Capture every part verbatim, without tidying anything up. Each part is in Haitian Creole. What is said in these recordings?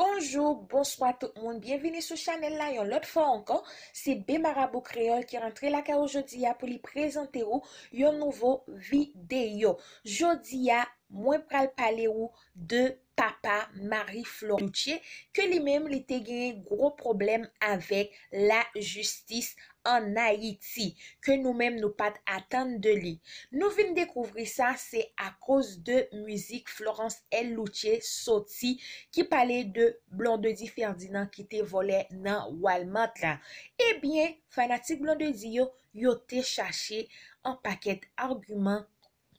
Bonjou, bonswa tout moun, byenvini sou chanèl la yon lòt fwa ankò. Se B Marabou Kreyòl ki rantre lakay ou jodi a pou li prezante ou yon nouvo videyo. Jodi a, mwen pral pale ou de papa Marie Florence Louthier, ke li menm li te genyen gwo pwoblèm avèk lajistis ann Ayiti, ke nou menm nou pa t atann de li. Nou vin dekouvri sa, se akoz de mizik Florence L Louthier soti, ki pale de Blondedy Ferdinand ki te vòlè nan Walmart la. Ebyen, fanatik Blondedy yo, yo te chache yon pakèt agiman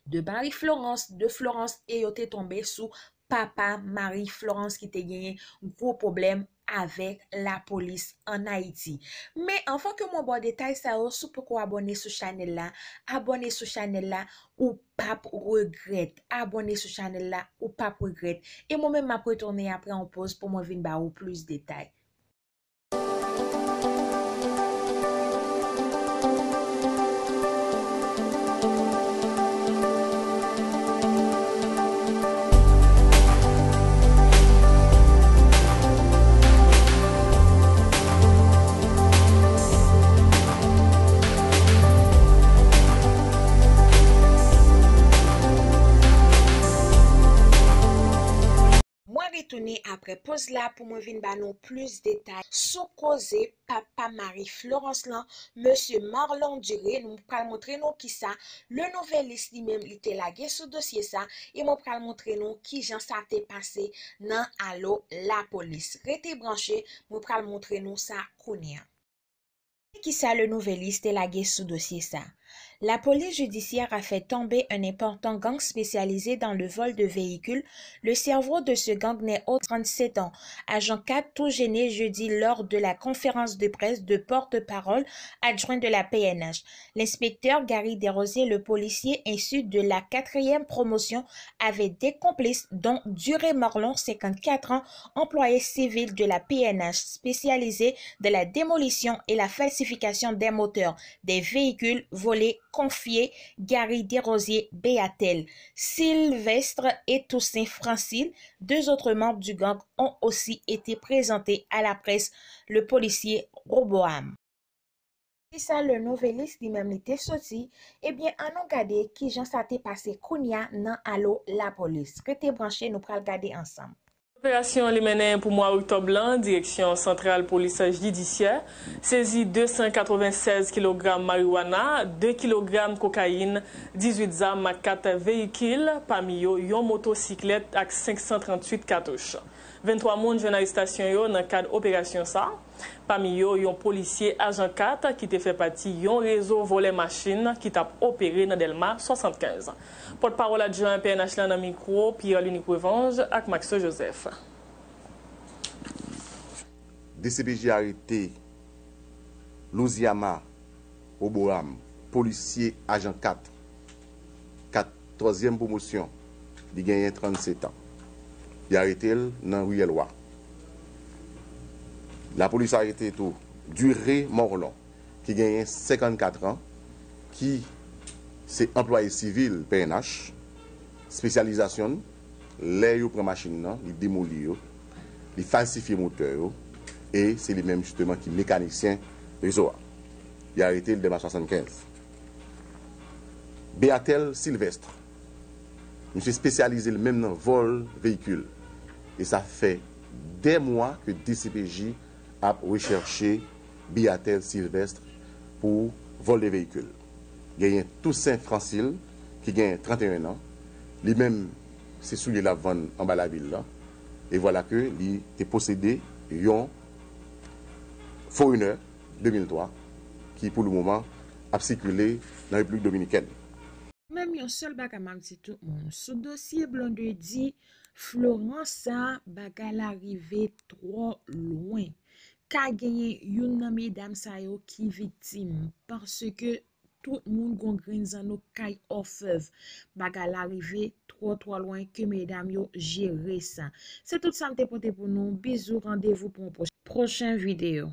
de Marie Florence, de Florence, e yo te tonbe sou papa Marie Florence ki te genyen gwo pwoblèm avèk lapolis ann Ayiti. Men anvan ke mwen ba w detay sa yo, si w poko abòne sou chanèl la, abòne sou chanèl la, ou p ap regrèt. Abòne sou chanèl la, ou p ap regrèt. E mwen menm, m ap retounen apre yon poz pou mwen vin ba ou plis detay. Mwen retounen apre poz la pou mwen vin ba nou plis detay sou koze papa Marie Florence lan, mesye Marlon Duré. Nou pral montre nou kisa Le Nouvelliste li menm li te lage sou dosye sa, e mwen pral montre nou kijan sa te pase nan alo lapolis. Rete branche, mwen pral montre nou sa kounye a. Kisa Le Nouvelliste te lage sou dosye sa? La police judiciaire a fait tomber un important gang spécialisé dans le vol de véhicules. Le cerveau de ce gang n'est autre que trente-sept ans, agent quatre, tout gêné jeudi lors de la conférence de presse de porte-parole adjoint de la P N H. L'inspecteur Gary Desrosiers, le policier issu de la quatrième promotion, avait des complices, dont Duré Marlon, cinquante-quatre ans, employé civil de la P N H spécialisé de la démolition et la falsification des moteurs des véhicules volés, confié Gary Desrosiers Béatel. Sylvestre et Toussaint Francil, deux autres membres du gang, ont aussi été présentés à la presse, le policier Roboam. Kisa Le Nouvelliste li menm li te soti? Ebyen, ann nou gade kijan sa te pase kounye a nan alo lapolis. Rete branche, nou pral gade ansanm. Operasyon li mennen pou mwa oktòb lan, Direksyon Santral Polis Jidisyè sezi de san katrevennsèz kilogram mariwana, de kilogram kokayin, dizuit zam ak kat veyikil, pami yo yon motosiklèt ak senk san tranntuit katouch. Venntwa moun jwenn arestasyon yo nan kad operasyon sa a. Pami yo, yon polisye ajan kat ki te fè pati yon rezo vòlè machin ki t ap opere nan Dèlma swasannkenz. Pòtpawòl adjwen P N H lan nan mikwo Pierre Lunique Revange ak Maxo Joseph. D C P J arete Louziama Oboram, polisye ajan kat, katòzyèm pwomosyon, li genyen trannsetan. Li arete l nan Riyèl Wa. Lapolis arete tou Duré Morlon, ki genyen senkannkat an, ki se anplwaye sivil P N H. Espesyalizasyon l, lè yo pran machin nan, li demoli yo, li falsifye motè yo, e se li menm jisteman ki mekanisyen rezo a. Li arete l Dèlma swasannkenz. Beatel Sylvestre, misye espesyalize l menm nan vòl veyikil, e sa fè dè mwa ke D C P J ap rechèche Beatel Sylvestre pou vòl de veyikil. Genyen Toussaint Francil, ki genyen trannteyen an. Li menm, se soulye l ap vann anba lavil la. E vwala ke li te posede yon Foreigner de mil twa, ki pou le moman ap sikile nan Repiblik Dominikèn. Menm yon sèl bagay m ap di tout moun, sou dosye Blondedy Florence sa, bagay la rive twò lwen. Ka genyen youn nan medam sa yo ki viktim, paske tout moun gon grenn zanno k kay òfèv. Bagay la rive twò, twò lwen, ke medam yo jere sa. Se tout sa m te pote pou nou. Bizou, randevou pou yon pwoch-, pwochen videyo.